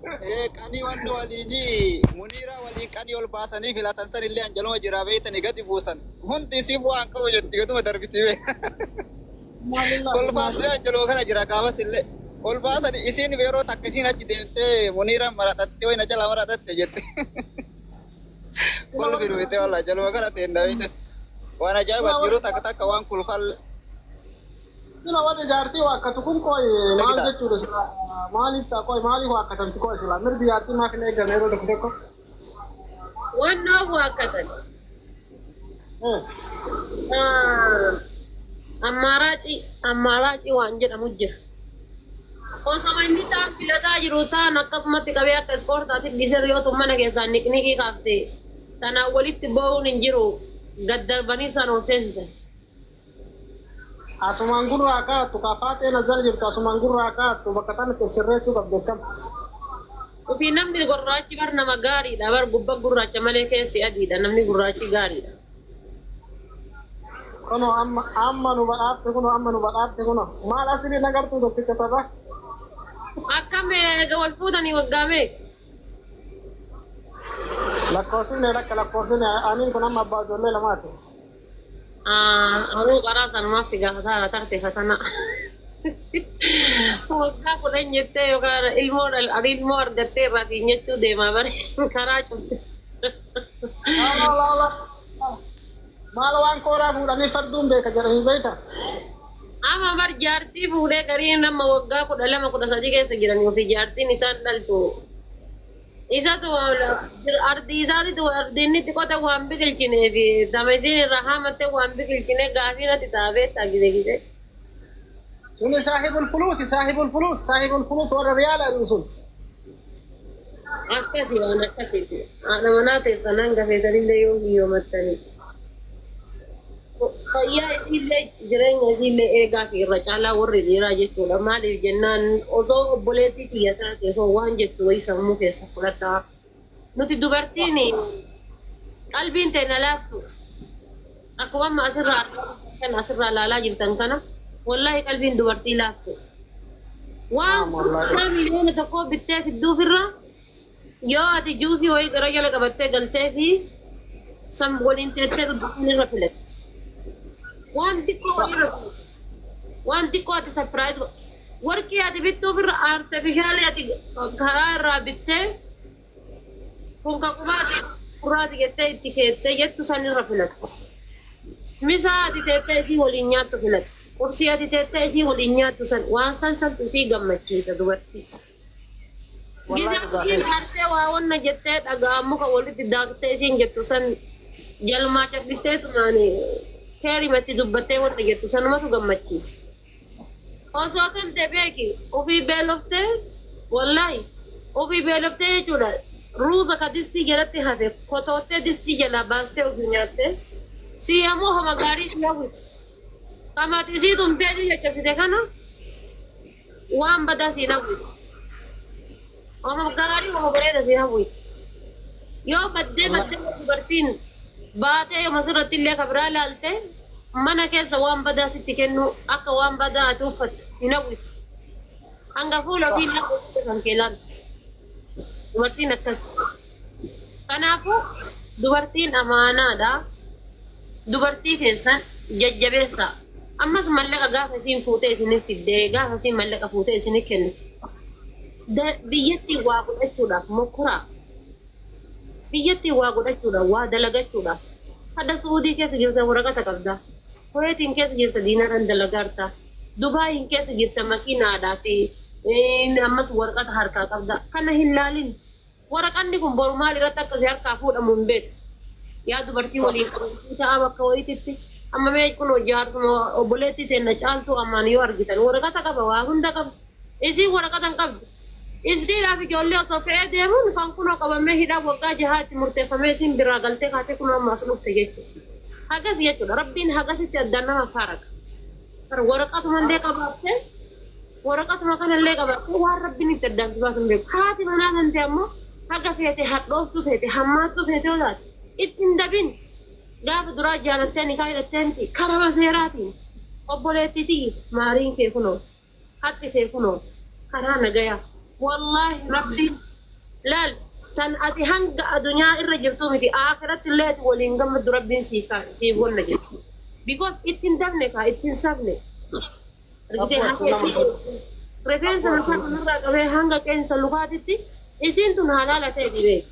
Ee qanii wanni waliinii Muniiraa waliin qanii ol baasanii filatan san illee anjaluma jiraa beeytani gadi buusan. Hundi isii bu'aa hin qabu jetti gaduma darbiti bee. Kolfaan du'e anjaluma kana jira gaafas illee. Ol baasani isiin yeroo takka isiin achi deemtee Muniiraan maraxattee wayi na jalaa maraxatte jette. Kolfi dhufite wallah jaluma kana teenna beeyte. Waan ajaa'ibaati yeroo takka takka waan kolfan Sila warri jaartii waakkatu kun qoy maal jechuudha sila maaliif ta'a qoy maaliif waakkatamti qoy sila mirgi jaartii maaf hin eegamne yeroo tokko tokko. Waan naaf waakkatan. Ammaaraacii ammaaraacii waan jedhamu jira. Osoma inni taan filataa jiru taan akkasumatti qabee akka iskoortaatti dhiisee yoo mana keessaa niqniqii kaafte tanaan walitti boo'uun hin jiru gad darbanii isaan ol seensisan. Asumaan gurraa kaa'attu kaa faaxeen as jala jirtu asumaan gurraa kaa'attu bakka tanatti of sirreessuu qabdi akkam. Ofii namni gurraachi bar nama gaariidha bar gubba gurraacha malee keessi adiidha namni gurraachi gaariidha. Kunoo amma amma nu badhaafte kunoo amma nu badhaafte kunoo maal asili nagartuu tokkicha saba. Akkam eega wal fuutanii waggaa meeqa? Lakkoofsifne lakka lakkoofsifne aniin kun amma abbaa ijoollee lamaati. Anuu qaraa sanumaaf si gaafataa tarte fatana. Waggaa 10 jettee yookaan ilmoo ani ilmoo argattee irraa siin jechuu deemaa bare karaa cufte. Laa laa laa. Maal waan kooraa fuudhanii farduun beeka jedhanii beekta. Amma bar jaartii fuudhee gariin amma waggaa 12 13 keessa jiranii ofii jaartiin isaan dhaltu. Isatu ardii isaatitu ardii inni itti qote waan biqilchineef tama isiin irraa haamatte waan biqilchine gaafii natti ta'a beektaa gise gise. Suni saahibul fuluusi saahibul fuluus saahibul fuluus warra riyaala ari'u sun. Akkasi waan akkasiiti. Haadha manaa teessan hanga feetanillee yoo hiyyoomattanii. Fayyaa isiillee jireenya isiillee eegaa fi irra caalaa warri dhiiraa jechuudha. Maaliif jennaan osoo obboleettii tiyya taate hoo waan jettu wayii sammuu keessa fudhadhaa. Nuti dubartiin qalbiin teenna laaftu. Akkuma amma asirraa argaa jirtan kana asirraa laalaa jirtan kana wallaahi qalbiin dubartii laaftu. Waan Naam wallaahi. guddaa 1 miliyoona bittee fidduufirra Yoo ati juusii wayii gara jala qabattee galtee fi san waliin teettee dhugdu san irra filatti. Waan xiqqoo wayii irra filatti. Waan xiqqoo ati surprise warqii ati bittuuf irra artifishaalii ati karaa irraa bittee kun ka qubaati gurraati jettee itti keettee jettu san irra filatti. Misaa ati teettee isii waliin nyaattu filatti. Qursii ati teettee isii waliin nyaattu san waan san santu isii gammachiisa dubartii. Wallahi Gizee dhugaa isiin keeti. aartee waa wanna jettee dhagaa muka walitti daaktee isiin jettu san jalumaa cadhiftee tumaan keerimatti dubbattee wanna jettu sanumatu gammachiisa. Osoo tolte beeki ofii beeloftee wallaahi ofii beeloftee jechuudha ruuza ka distii jalatti hafe kotoottee distii jalaa baastee ofii nyaattee sii ammoo homa gaarii si hawwiti. Kamaati isii tumtee isii caccabsite kana Waan badaa siin hawwitu. Homa gaarii homa bareeda siin hawwiti. Yoo baddee baddee dubartiin baatee yooma sirratti illee ka biraa laalte mana keessa waan badaa sitti kennuu akka waan badaa ati uffattu hin hawwitu. Hanga fuula ofii ilaaltu kan kee laalti. Dubartiin akkas. Kanaafuu dubartiin amaanaadha. Dubartii teessan jajjabeessaa. Ammas mallaqa gaafa isiin fuutee isinif fiddee gaafa isiin mallaqa fuutee isinif kennitu. Biyyattiin waa godhachuudhaaf mokkoraa. Biyyattiin waa godhachuudhaaf waa dalagachuudhaaf. Hadha Su'uudii keessa jirta waraqata qabda. Kuweetiin keessa jirta diinaaraan dalagaarta. Dubaayiin keessa jirta makiinaadhaa fi ammas waraqata harkaa qabda. Kana hin laalin. Waraqanni kun boru maal irratti akka si harkaa fuudhamu hin beektu. Yaa dubartii waliin qabamtuu ta'aa bakka wayiititti. Amma mee kunoo jaarsuma obboleettii teenna Caaltuu ammaan yoo argitan waraqata qaba waa hunda qaba. Isiin waraqata hin qabdu. Isiidhaaf ijoollee osoo fe'ee deemuun kan kunoo qabamee hidhaa waggaa jahaa itti murteeffamee isiin biraa galtee kaatee kunoo amma as dhufte jechuudha. Hagas jechuudha. Rabbiin hagasitti addaan nama faaraqa. Waraqatumallee qabaattee Waraqatuma kanallee qabadhee waan rabbiin itti addaan si baasu hin beeku. Haati manaa tante ammoo haga feete hadhooftuu feete hammaattuu feete yoo taate itti hin dabin. Gaafa duraa jaalattee nikaa hidhattee miti karama seeraatiin obboleettii tiyya maariin kee kunooti haxxi tee kunooti karaa nagayaa wallaahi rabbiin Laal tan ati hanga adunyaa irra jirtuu miti aakiratti illee ati waliin gammaddu Rabbiin siif kaa siif wonna jedhu. Because itti hin dabne kaa itti hin safne. Argitee Abboo achi hanga nama rifeensa abboo mataa achi kanarraa qabee hanga qeensa lukaatitti isiin tun halaala ta'e beeki.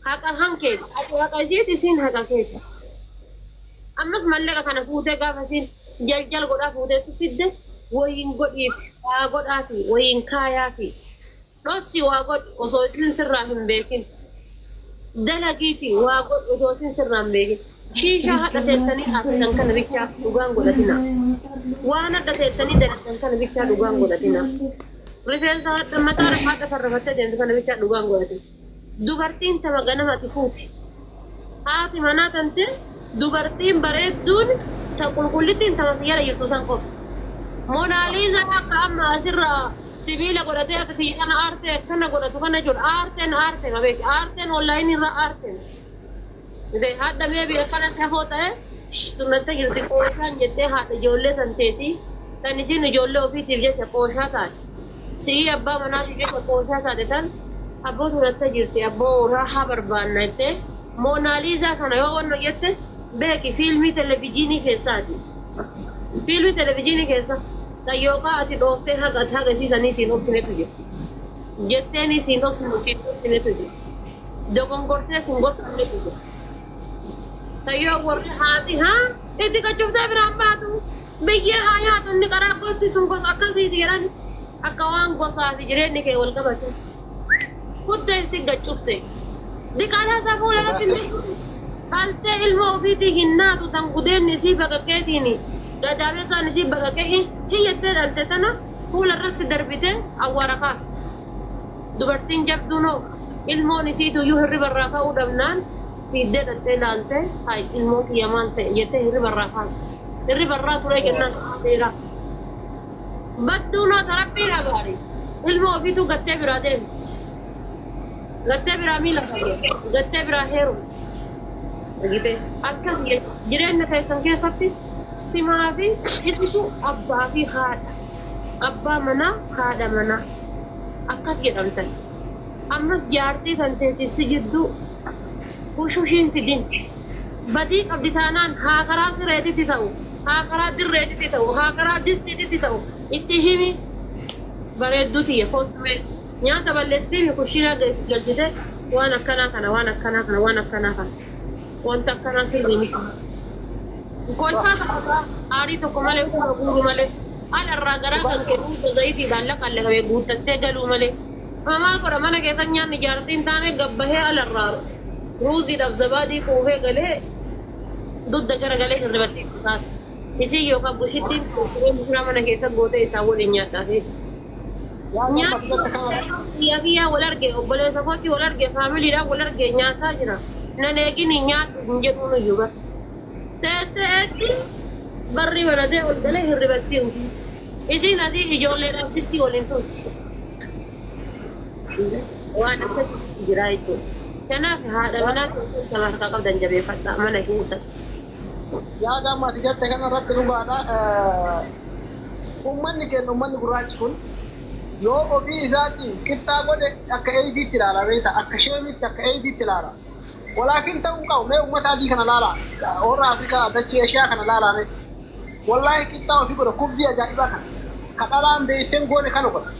Haqa hankeeti. Ati haqa isiiti isiin haqa keeti. Ammas mallaqa kana fuutee gaafa isiin jaljal godhaa fuutee si fidde wayiin godhiif waa godhaafi wayiin kaayaafi dhossi waa godhi osoo isiin sirraa hin beekin. Dalagiiti waa godhi osoo isiin sirraa hin beekin. Shiishaa hadha teettanii aarsitan kana bichaa dhugaan godhatina. Waan hadha teettanii dalagdan kana bichaa dhugaan godhatina. Rifeensa hadha mataa hadha tarrafattee deemtu kana bichaa dhugaan godhatina. Dubartiin tama ganama ati fuute. Haati manaa tante dubartiin bareedduun ta qulqullittiin tama si jala jirtu san qofa. Monaaliizaa akka amma asirraa sibiila godhatee akka kiyya kana aartee akkana godhatu kana jechuudha. Aarteen aartee ma beeki. Aarteen onlaayinii irraa aarteen. De hadha beebi akkana safoo ta'e tunnattee jirti qooshaan jettee haadha ijoollee tanteeti. Tan isiin ijoollee ofiitiif jecha qooshaa taate. Si'ii abbaa manaatiif jecha qooshaa taate tan abboo tunattee jirti abboo raahaa barbaanna jettee Moonaaliizaa kana yoo wanno jette beeki fiilmii televijiinii keessaati. Fiilmii televijiinii keessa tan yookaan ati dhooftee haga ati haga isii sanii siin obsinetu jira. Jetteeni siin obsinu siin obsinetu jira. Dogongortee sin gorfannetu jira. Tayyoo warri haati haa itti qachuftee biraan baatu biyyee haa nyaatu inni qaraa gosti sun gosa akkasiiti jedhan akka waan gosaa fi jireenyi kee wal qabatu. Kutteen si gachufte. Diqaalaa isaa fuula irratti hin dhiqu. Haltee ilma ofiitii hin naatu tan gudeenni isii baqaqeetiin gadaamessaan isii baqaqee hiyyattee dhalte tana fuula irratti darbite awwaara kaafti. Dubartiin jabduun hoo ilmoon isiituyyuu hirriba irraa ka'uu dhabnaan fiiddee dhaqxee laaltee hay ilmoon kiyya maal ta'e jettee hirriba irraa kaafti. Hirriba irraa turee jennaan sa'aa dheeraa. Badduun hoo ta Rabbiin abaare ilmoo ofiituu gattee biraa deemti. Gattee biraa miila fayyatti. Gattee biraa heerumti. Argitee akkas jireenya keessan keessatti simaa fi isitu abbaa fi haadha. Abbaa manaa haadha manaa. Akkas jedhamtan. Ammas jaartii tanteetiif si jidduu hushushiin fidin. Badii qabdi taanaan haa karaa sireetitti ta'u, haa karaa dirreetitti ta'u, haa karaa distiititti ta'u itti himi bareedduu tiyya koottu mee. Nyaata balleessitee kushiinaa galchite waan akkanaa kana waan akkanaa kana waan akkanaa kana wanta akkanaa sirrii miti. Kolfaa tokko aarii tokko malee fuula guuruu malee alarraa garaa kan kee hunda zayitiidhaan laqallaqame guuttattee galuu malee. Amma maal godha mana keessa nyaanni jaartiin taane gabbahee alarraa ruuziidhaaf zabaadii quufee galee dugda gara galee hirribatti itti kaasa. Isiin yookaan bushittiin turee bushiraa mana keessa gootee isaan waliin nyaadhaa feetti. Yaada amma ati jette kana Kiyyaa kiyyaa wal arge obboleessa kootti wal arge faamiliidhaan wal arge nyaataa jira. Nan eegini nyaadhu hin jedhuun iyyuu bara. Teetteetti barri banatee ol galee hirribatti himti. Isiin asii ijoolleedhaaf distii waliin turti. Waan akkasii jira jechuudha. Kanaaf haadha manaa keessatti harkaa qabdan jabeeffadhaa mana keessatti. Yaada amma ati jette kana irratti dhugaadha. Uummanni keenya uummanni gurraachi kun yoo ofii isaatii qixxaa godhe akka eebiitti ilaala beekta akka sheemitti akka eebiitti ilaala. Walaakin ta'uu hin qabu mee uummata adii kana ilaala warra Afrikaa dachee Eeshiyaa kana ilaala mee. Wallaahi qixxaa ofii godha kubzii ajaa'ibaa kana ka dhalaan beekteen goone kana godha.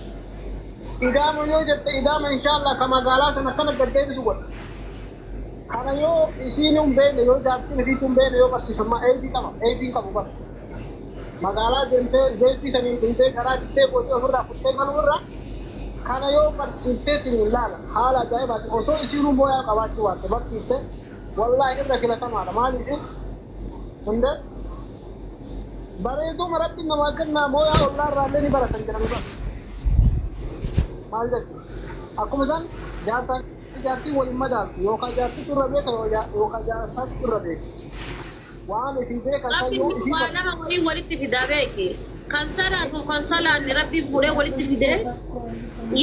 Idaama yoo jette idaama inshaallah ka magaalaa sana akkana gad deebisu godha. Kana yoo isiin hin beekne yoo jaartiin ofiitu hin beekne yoo barsiisan maa eebii qaba eebiin qabu bara. Magaalaa deemtee zayitii saniin dhiitee karaa dittee gootee ofirraa kuttee galuu irra kana yoo barsiifteetiin hin laala haala ajaa'ibaatiin osoo isiinuu mooyaa qabaachuu baatte barsiifte wallaahi irra filatamaadha maaliif hundee bareeduma rabbiin namaa kennaa mooyaa ollaa irraallee ni baratan jedhanii bara maal jechuudha akkuma isaan jaarsaa jaartiin waliin madaaltu yookaan jaartitu irra beeka yookaan jaarsatu irra beeka waan ifii beeka san yoo Rabbiin isii waa barsiifte lama waliin walitti fidaa beeki. Kan salaatu kan salaanne Rabbiin fuudhee walitti fidee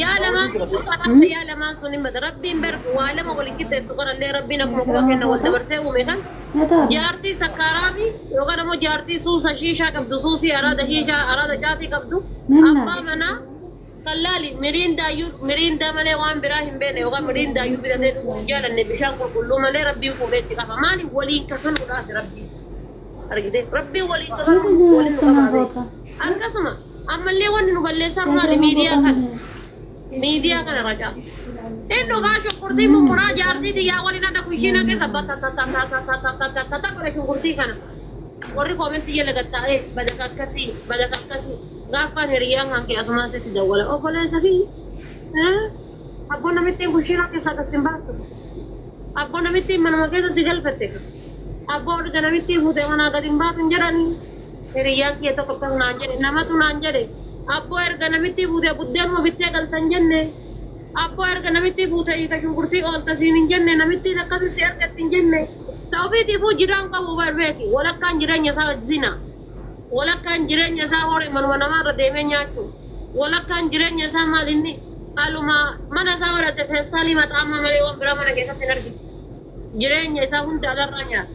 yaa lamaan jira sun salaata yaa lamaan sun hin bada. Rabbiin ber waa lama waliin qixxeessu kanallee Rabbiin akkuma quba kenna wal dabarsee uume kan jaartii sakkaaraami yookaan ammoo jaartii suusa shiishaa qabdu suusii araada shiishaa araada caatii qabdu abbaa manaa Kan laali miriindaayyuu miriindaa malee waan biraa hin beekne yookaan miriindaayyuu bitatee dhuguu hin jaalanne bishaan qulqulluu malee Rabbiin fuudhee itti qaba. Maali waliin kafanuudhaaf Rabbiin. Argite Rabbiin waliin kafanuu waliin nu qabaa beeka. Akkasuma ammallee wanni nu balleessaa maali miidiyaa kana. Miidiyaa kana racaa. Hin dhugaa shunkurtii mummuraa jaartii tiyyaa waliin adda kushiina keessa batatatatatatatatata godhe shunkurtii kana. Warri koomentii jala gattaa'ee badaka akkasii badaka akkasii gaafkaan hiriyyaan kan kee asumaan sitti dawwala obboleessa fi abboo namittiin kushiinaa keessaa gad sin baaftu abboo namittiin manuma keessa si galfatte abboo erga namittiin fuutee manaa gad hin baatu hin jedhanii hiriyyaan kiyya tokko akkas naan jedhe namatu naan jedhe abboo erga namittii fuutee buddeenuma bittee galtan jenne abboo erga namittii fuutee hiika shunkurtii oolta siin hin jenne namittiin akkasi si argatti hin jenne. Ta ofiitiifuu jiraan qabu bar beeki. Walakkaan jireenya isaa zina. Walakkaan jireenya isaa horii manuma namaarra deemee nyaachuu. Walakkaan jireenya isaa maal inni aluma mana isaa godhate feestaalii maxaammaa malee waan biraa mana keessatti hin argitu. Jireenya isaa hunda alarraa nyaata.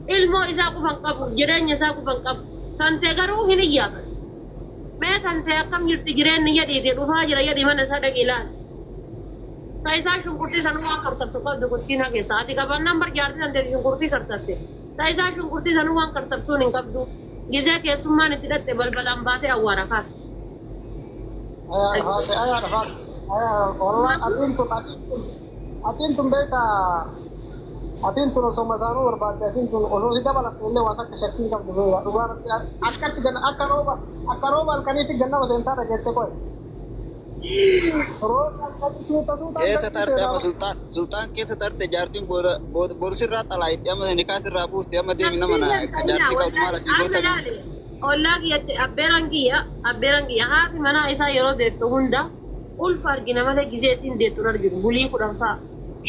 Ilmoo isaa quba hin qabu. Jireenya isaa quba hin qabu. Tantee garuu hin iyyaafatu. Mee tantee akkam jirti jireenni jedhiiti dhufaa jira jedhi mana isaa dhaqi ilaali. Ta isaa shunkurtii sanuu waan kartaftu qabdu kushiinaa keessaa. Ati qabaannaan bar jaartii tanteeti shunkurtii kartafte. Ta isaa shunkurtii sanuu waan kartaftuun hin qabdu. Gizee keessummaan itti dhaqxe balbalaan baatee awwaara kaafti. Ayaa dhafaate ayaa dhafaate ayaa wallah atiin tun atiin tun atiin tun beektaa atiin tun osoo masaanuu barbaadde atiin tun osoo si dabaladhe illee waan takka shakkii hin qabdu beektaa dhugaa rabbi akkatti ganna akka rooba akka rooba halkaniitti gannama seentaa dhageette qoy. Keessa tarte amma sultaan sultaan keessa tarte jaartiin booda booda boru sirraa xalaayitti amma nikaa sirraa buufti amma deemi nama na ka jaartii qabdu maal asii goota mee. Ollaa kiyyatti abbeeraan kiyya abbeeraan kiyya haati manaa isaa yeroo deettu hunda ulfa argina malee gizee isiin deettu hin arginu bulii 10 fa'a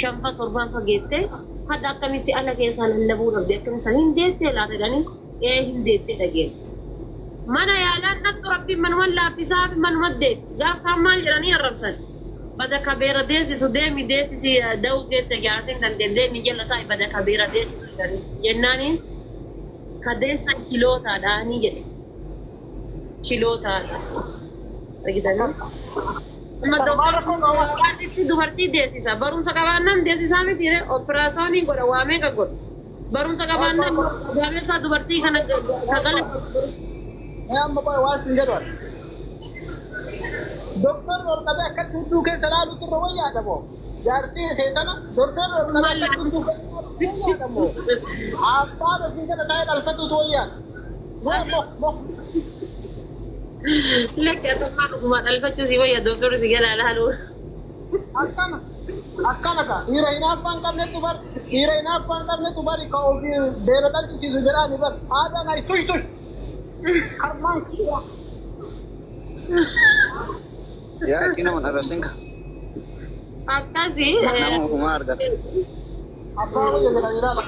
5 fa 7 fa geettee hadha akkamitti ala keessaa lallabuu dhabde akkamitti san hin deettee laata jedhanii ee hin deettee dhageenya. Mana yaalaan dhaqxu rabbiin manuman laaffisaafi manumat deetti. Gaaf kaan maal jedhanii arrabsan? Bada ka beera deessisu deemi deessisi da'uu geette jaartiin tantee deemi jala taa'i bada ka beera deessisu jedhanii. Jennaaniin ka deessan chilootaadhaanii jedhe. Chilootaadha. Argitanii? Amma doktorri Waaqaatitti dubartii deessisa. Barumsa qabaannaan deessisaa miti ree. Opiraasoonii godha waa meeqa godha. Barumsa qabaannaan gaamessaa dubartii kana tagale. Mee amma qoy waan sin jedhu ani. Doktorri ol qabee akkatti hudduu keessa laaluutu irra wayyaadha moo? Jaartii tee tana doktorri ol qabee akkatti hudduu keessa laaluutu wayyaadha moo? Abbaan ofii jala taa'ee dhalfatuutu wayyaadha. Moo moo moo. Lakki asummaa dhugumaa dhalfachuu si wayya doktorri si jalaa laaluu. Akkana akkana ka dhiira hinaaffaa hin qabnetu bar dhiira hinaaffaa hin qabnetu bari ka ofii beela dhalchisiisu jedhaani bar aadaan ay tush tush karmaan kiyya. Yaa akki nama hin arrabsin ka. Akkasi. Nama ofumaa argata. Abbaa wayya jedhanii ilaala.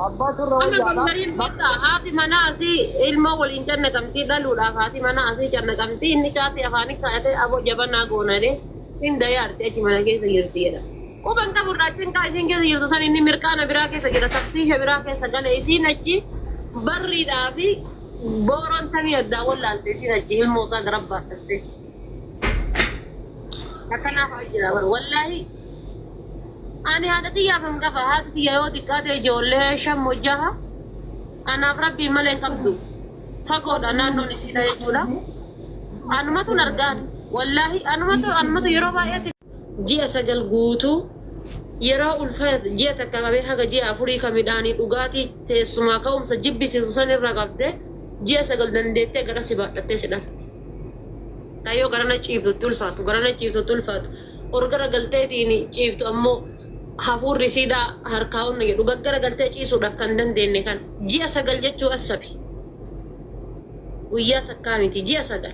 Abbaatu irra Amma wayyaadha. gongariin beektaa haati manaa asii ilmoo waliin cannaqamtii dhaluudhaaf haati manaa asii cannaqamtii inni caatii afaanii kaayatee aboo jabanaa goonadee hin dayaarti achi mana keessa jirti jedha. Quba hin qabu irraa cinqaa isiin keessa jirtu san inni mirqaana biraa keessa jira taftiisha biraa keessa gale isiin achi barriidhaa fi booroon tamii addaan wallaalte isiin achi ilmoo isaa gara baadhatte. Akkanaa fa'a jira bar wallaahi. Ani haadha tiyyaaf hangafa. Haati tiyya yoo xiqqaate ijoollee shan moo jaha anaaf rabbiin malee hin qabdu. Fagoodha naannoon isiidha jechuudha. Anumatu hin argaan. Wallaahi anumatu anumatu yeroo baay'eetti ji'a 9 guutuu yeroo ulfa ji'a takka qabee haga ji'a afurii ka midhaanii dhugaatii teessumaa ka'umsa jibbisiisu san irra qabde ji'a 9 dandeettee gara si baadhattee si dhalti. Kayyoo garana ciiftutti ulfaatu garana ciiftutti ulfaatu. Ol garagalteetiin ciiftu ammoo hafuurri isiidhaa harkaa onna jedhu gaggaragaltee ciisuudhaaf kan dandeenne kan ji'a 9 jechuu assabi. Guyyaa takkaa miti ji'a 9.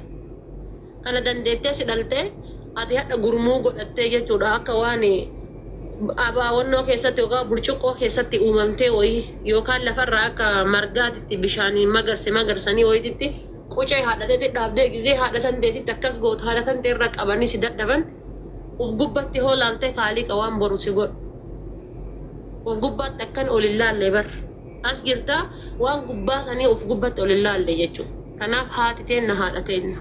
Kana dandeettee si dhaltee ati hadha gurmuu godhattee jechuudha akka waan abaawannoo keessatti yookaan burcuqqoo keessatti uumamtee wayii yookaan lafarraa akka margaatitti bishaaniin magarse magarsanii wayititti qucee haadha teetti dhaabdee gizee haadha tanteetitti akkas gootu haadha tantee irra qabanii si dadhaban uf gubbatti hoo laaltee kaaliqa waan boru si godhu uf gubbaatti akkan ol hin laalle bar as jirtaa waan gubbaa sanii uf gubbatti ol hin laalle jechuudha kanaaf haati teenna haadha teenna.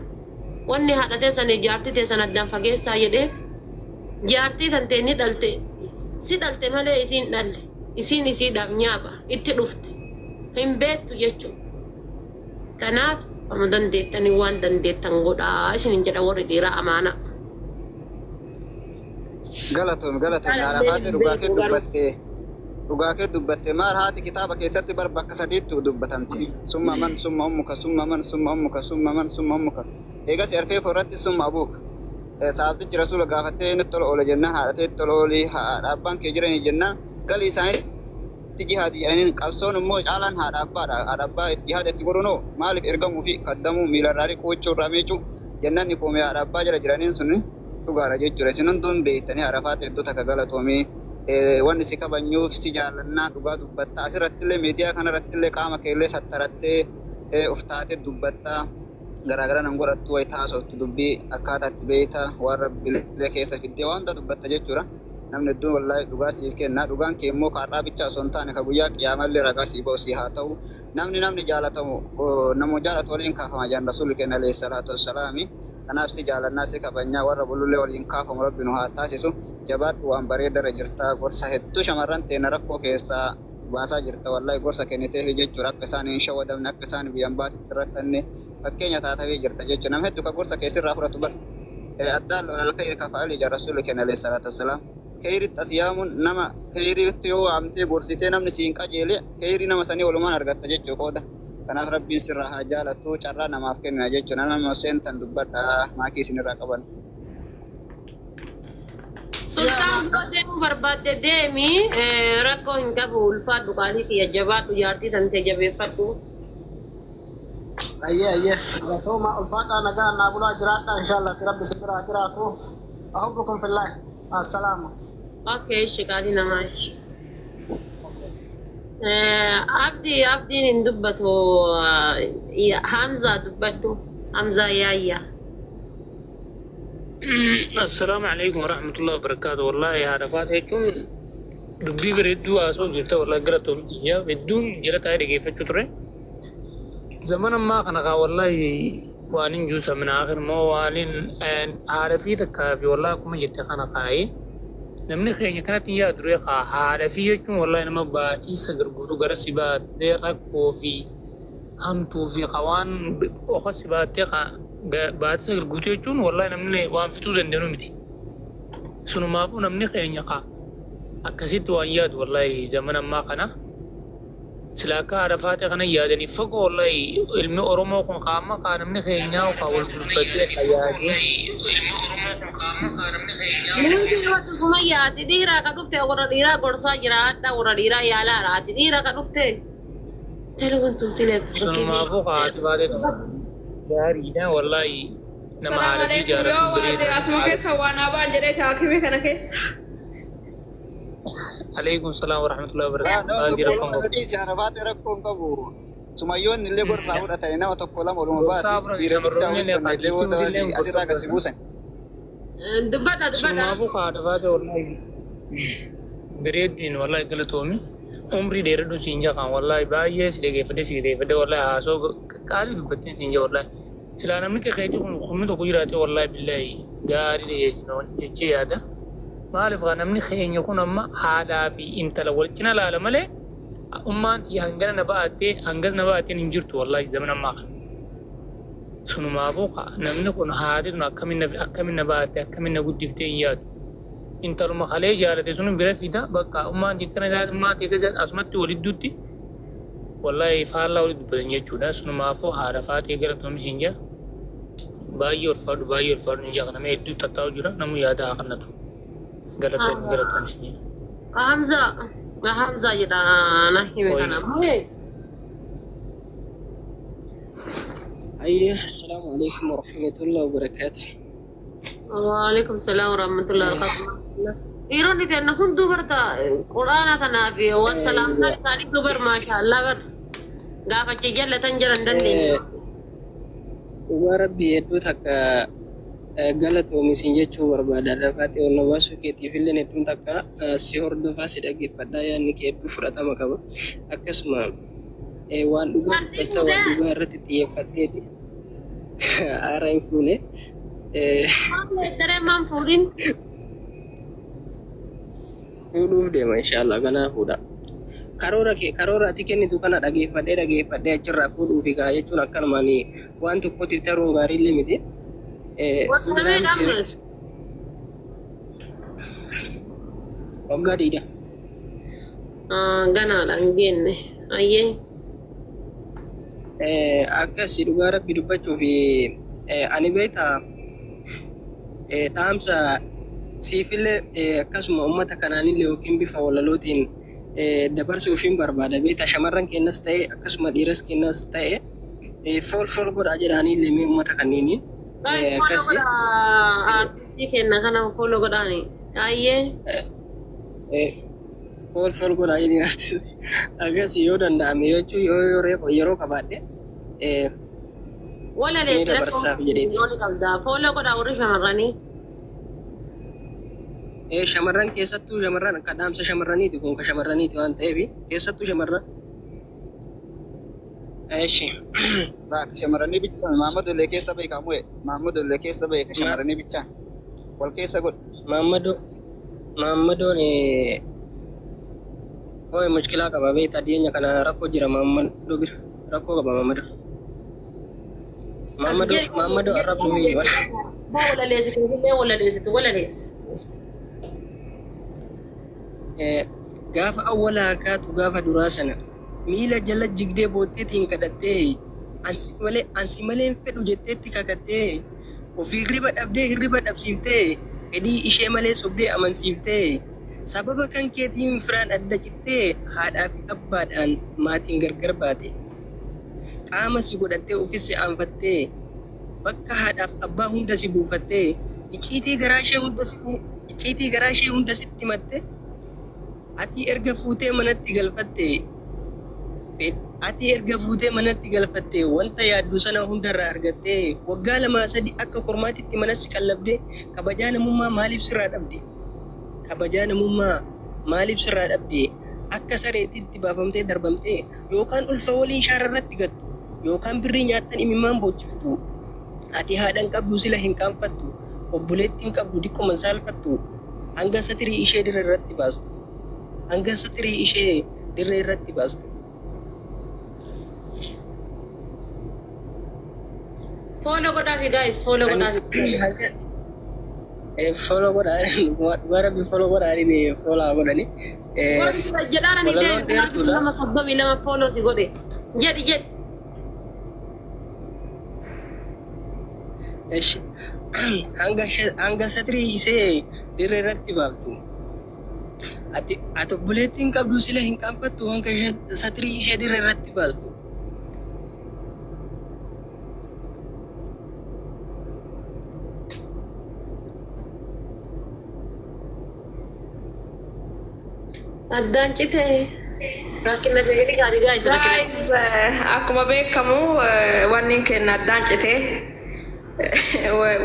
Wanni haadha teessaniif jaartii teessan addaan fageessaa jedheef jaartii tantee ni dhalte si dhalte malee isiin dhalle isiin isiidhaaf nyaapha itti dhufte hin beektu jechuudha. Kanaaf amma dandeettanii waan dandeettan godhaa isinin jedha warri dhiiraa amaanaa. Galatoomi galatoomi haadha Jaalallee faate hin dhugaa kee beeku garuu. dubbatte dhugaa kee dubbatte maal haati kitaaba keessatti bar bakka sadiittu dubbatamti summa man summa ummuka summa man summa ummuka summa man summa ummuka eegas arfeefoo irratti summa abuuka saabtichi rasuula gaafattee inni tola oole jennaan haadha tee tola oolii haadha abbaan kee jiranii jennaan galii isaaniitti jihaadi jedhaniin qabsoon immoo caalaan haadha abbaadha haadha abbaa jihaada itti godhunoo maaliif ergamuu fi kaddamuu miilarraa riquu huccuurraa miicuu jennaan ni koomee haadha abbaa jala jiraniin sun dhugaadha jechuudha. Isin hunduu hin beektanii Arafaat hedduu takka galatoomii wanni si kabanyuuf si jaallannaa dhugaa dubbatta. Asirrattillee miidiyaa kanarrattillee qaama keellee sattarattee uf taatee dubbatta. Garaagara nan godhattu wayi taasoftu dubbii akkaataa itti beekta waan rabbiillee keessa fiddee waan hunda dubbatta jechuudha. Namni hedduun wallaahi dhugaa siif kenna. Dhugaan kee immoo kaarraa bichaa osoo hin taane ka guyyaa qiyaamallee ragaa sii ba'u sii haa ta'u. Namni namni jaalatamu nama jaalatu waliin kaafama jedhan rasuulli keenya alayhi salaatu wassalaami. Kanaaf si jaalannaa si kabajnaa warra bulullee waliin kaafamu rabbi nu haa taasisu. Jabaadhu waan bareedarra jirta. Gorsa hedduu shamarran teenya rakkoo keessaa baasaa jirta wallahi gorsa kenniteefi jechuudha akka isaan hin shawadamne akka isaan biyyan baatitti hin rakkanne fakkeenya taatafii jirta jechuudha. Nama hedduu ka gorsa kee sirraa fudhatu bar. Addaallu alal khayri ka fa'ali jedha rasuulli keenya alayhi salaatu wassalaam. Khayritti as yaamuun nama khayriitti yoo waamtee gorsitee namni siin qajeele khayrii nama sanii walumaan argatta jechuu qooda. Kanaaf rabbiin sirraa haa jaalatu carraa namaaf kennina jechuudha. Nama seentan dubbadha maakii isinirraa qaban. Sultaan yoo deemuu barbaadde deemi rakkoo hin qabu ulfaadhu qaalii kiyya jabaadhu jaartii tantee jabeeffadhu. Ayyee ayyee galatooma ulfaadhaa nagaa naa bulaa jiraadhaa inshallah rabbi isin biraa jiraatu ahubbukum fillahi assalaama. Okay ishi qaalii namaa ishi. Abdi abdiin hin dubbatu Hamzaa dubbadhu Hamzaa yaayyaa. Assalaamu alaikum warahmatullahi wabarakatuh. Wallahi haadha faata jechuun dubbii bareedduu haasa'u jirta wallahi galatoomii jiyyaa hedduun jala taa'ee dhageeffachuu ture. Zaman ammaa kana kaa wallahi waan hin juusa min aakhir moo waan hin haadha fi takkaa fi wallahi akkuma jette kana kaa'ee namni keenya kanatti hin yaadu ture kaa haadha fi jechuun wallahi nama baatii sagal guutuu gara si baatee rakkoo fi hamtuu fi ka waan oka si baattee ka baatii sagal guutuu jechuun wallahi namni waan fixuu dandeenyu miti. Sunumaafuu namni keenya ka akkasitti waan yaadu wallahi zaman ammaa kana sila akka haadha faatee kana yaadanii fagoo wallahi ilmi Oromoo kun ka amma ka namni keenyaa ka wal bulfatee ka yaadee Nuti waddu sumayyaa ati dhiiraa ka dhufte warra dhiiraa gorsaa jira hadha warra dhiiraa yaalaadha ati dhiira ka dhufte telefoon tun sileef bakkee Sunumaafuu ka haati faatee tun gaariidha wallahi nama Salaam haadha fi alaikum. jaalatu Yoo bareeda. waate asuma keessa waan abaan jedhee taakimii kana keessa. Alaikum salaam warahmatullahi wabarakatuh. Nama Maal tokko jira lama kun qabu. dhiisi Arafaatti rakkoo hin qabu. Sumayyoonni illee gorsaa fudhatanii nama tokko lama oluma Gorsaa baasi fudhatan dhiira bichaa shamarroonni walitti illee onnayitee booda qajeelchuu illee asirraa gorsa gasi buusan. Dubbadha dubbadha. Sunumaafuu ka haadha faatee wallahi bareedduun wallahi galatoomi. Umrii dheeradhu siin jakaan wallahi baay'ee si dhageeffadhe si dhageeffadhe wallahi haasoo qaalii dubbatteen siin jaa wallahi. Silaa namni keetii kun humni tokko jiraate wallahi billahi gaarii jechee yaada. Maaliif kaa namni keenya kun amma haadhaa fi intala wal cina laala malee ummaan tiyya hangana na ba'attee hangas na ba'atteen hin jirtu wallahi zaman ammaa kana. Sunumaafuu kaa namni kun haati tun akkamin na akkamin na ba'atte akkamin na guddiftee hin yaadu. Intaluma kalee jaalate sun bira fida bakka ummaan tiyya akkana taate ummaan tiyya akkana taate asumatti walidduutti wallahi faallaa walitti dubbatan jechuudha. Sunumaafuu haadha faatee galatoomi siin jaa. Baay'ee ulfaadhu baay'ee ulfaadhu hin jaa nama hedduu tattaa'u jira namu yaada haa kannatu. Galatoomi galatoomi siin jaa. Hamza Hamza jedha na hime kana. Ayya, assalamu alaikum warahmatullahi wabarakatuh. Waalaikum salaam warahmatullahi wabarakatuh. Dhiironni teenna hunduu barta quraana tanaa fi waan salaamtaan isaanii dubar maashaallah bar gaafachi jallatan jiran dandeenye. Dhugaa rabbii hedduu takka galatoomi siin jechuu barbaada. Lafaa ol na baasuu keetiif illee hedduun takka si hordofaa si dhaggeeffadhaa yaadni kee hedduu fudhatama qaba. Akkasuma waan dhugaa Jaartii dubbatta waan fuutee dhugaa irratti xiyyeeffatteeti. Haaraa hin fuune. Maal daree maan fuudhin? Fuudhuuf deema inshallah ganaa fuudha. Karoora kee karoora ati kennitu kana dhageeffadhee dhageeffadhee achirraa fuudhuufi kaa jechuun akkanumaan waan tokkotti taruun gaariillee miti. Waggaa meeqa amma? Waggaa 20. Ganaadha hin geenne. Ayyee. Akkasi dhugaa rabbi dubbachuuf ani beektaa dhaamsa siifillee akkasuma uummata kanaanillee yookiin bifa walalootiin dabarsuufin barbaada beektaa shamarran keenyas ta'e akkasuma dhiiras keenyas ta'e follow follow godhaa jedhaanillee mee uummata kanneeniin. Guys, follow Akkasi. Godhaa artistii keenya kana follow godhaani. Ayyee. Follow follow godhaa jedhiin artistii. Akkasi yoo danda'ame jechuun yoo yeroo qabaadhe ni Walaleessi rakkoo dabarsaaf jedheeti. yoo ni qabda. Follow godhaa warri shamarranii. Shamarran keessattuu shamarran akka dhaamsa shamarraniiti kun ka shamarraniiti waan ta'eef keessattuu shamarran. Eshi. Laak shamarranii bichaa Maammadoo illee keessa beekaa mu'e Maammadoo illee keessa beeka shamarranii bichaa wal keessa godhu. Maammadoon qo'ee mushkilaa qaba beektaa dhiyeenya kana rakkoo jira Maammadoo bira rakkoo qaba Maammadoo. Maammadoo Maammadoo arrabdu wayii. Walaleessitu illee walaleessitu walaleessi. Gaafa awwalaa kaatu gaafa duraa sana miila jala jigdee bootteetiin kadhattee ansi malee ansi malee hin fedhu jetteetti kakattee ofii hirriba dhabdee hirriba dhabsiiftee fedhii ishee malee sobdee amansiiftee sababa kan keetiin firaan adda cittee haadhaa fi abbaadhaan maatiin gargar baate qaama si godhattee ofis si aanfattee bakka haadhaaf abbaa hunda si buufattee icciitii garaa ishee hunda si icciitii garaa ishee hunda sitti himatte. Ati erga fuutee manatti galfatte ati erga fuutee manatti galfatte wanta yaaddu sana hundarraa argattee waggaa lamaa sadi akka kormaatitti mana si qallabde kabajaa namummaa maaliif sirraa dhabde? Kabajaa namummaa maaliif sirraa dhabde? Akka sareetitti baafamtee darbamtee yookaan ulfa waliin shaara irratti gattu yookaan birrii nyaattan imimmaan boochiftu. Ati haadhan qabdu sila hin qaanfattu obboleettiin qabdu diqquma saalfattu hanga satirii ishee dirree irratti baastu hanga satirii ishee dirree irratti baastu. Follow godhaafi guys, follow godhaafi. Hanga follow godhaa dhugaa rabbi follow godhaanii follow godhani. Warri jedhaan ani Walaloon dheertuudha. nama 32 follow si godhe. Jedhi jedhi. Eshi hanga hanga satirii ishee dirree irratti baaftu. Ati ati obboleettiin qabdu sila hin qaanfattu hanga satirii ishee dirree irratti baastu. Addaan citee rakkina teeknikaati guys rakkina. Guys, akkuma beekamu wanni keenya addaan citee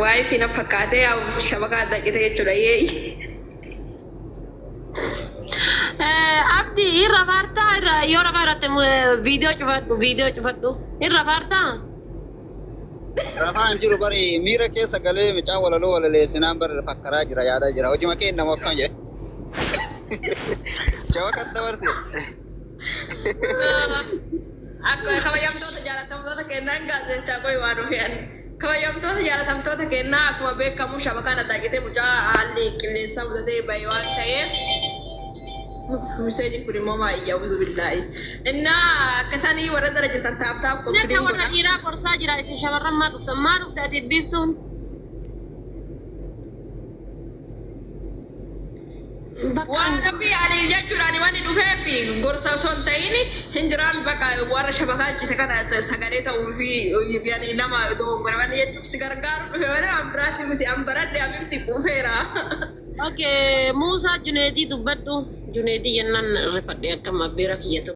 waa'ee fi na fakkaatee shabakaa addaan citee jechuudha. Yeeyi. Abdi irra faartaa irra yoo rafaa irratti viidiyoo cufadhu viidiyoo cufadhu irra faartaa. Rafaa hin jiru bari miira keessa galee mucaan walaloo walaleessinaan bari fakkaraa jira yaadaa jira hojii makee nama akkam jedhe. Shabakan dabarse. Akka kabajamtoota jaalatamtoota kennaan gaazexeessaa qoy waan dhufeen. Kabajamtoota jaalatamtoota kennaa akkuma beekamu shabakaan addaan citee mucaa haalli qilleensaa mudatee bahe waan ta'eef Miseenyi kun immoo maayyaa uzu billaahi. Innaa akkasanii warra dara jirtan tap tap Naka copy link warra godha. dhiiraa gorsaa jira isin shamarran maa dhuftan maa dhufte ati biiftuun. Bakka Waan rabbi ani jechuudha ani wanni dhufeef gorsa osoo hin ta'in hin jiraan bakka warra shabakaa cite kana sagalee ta'uu fi yani nama dogongora jechuuf si gargaaru dhufe malee waan biraati miti an baradhe amifti quufeera. Okay, Musa Juneedii dubbadhu. Juneedii jennaan rifadhe akkam abbeera kiyyatu.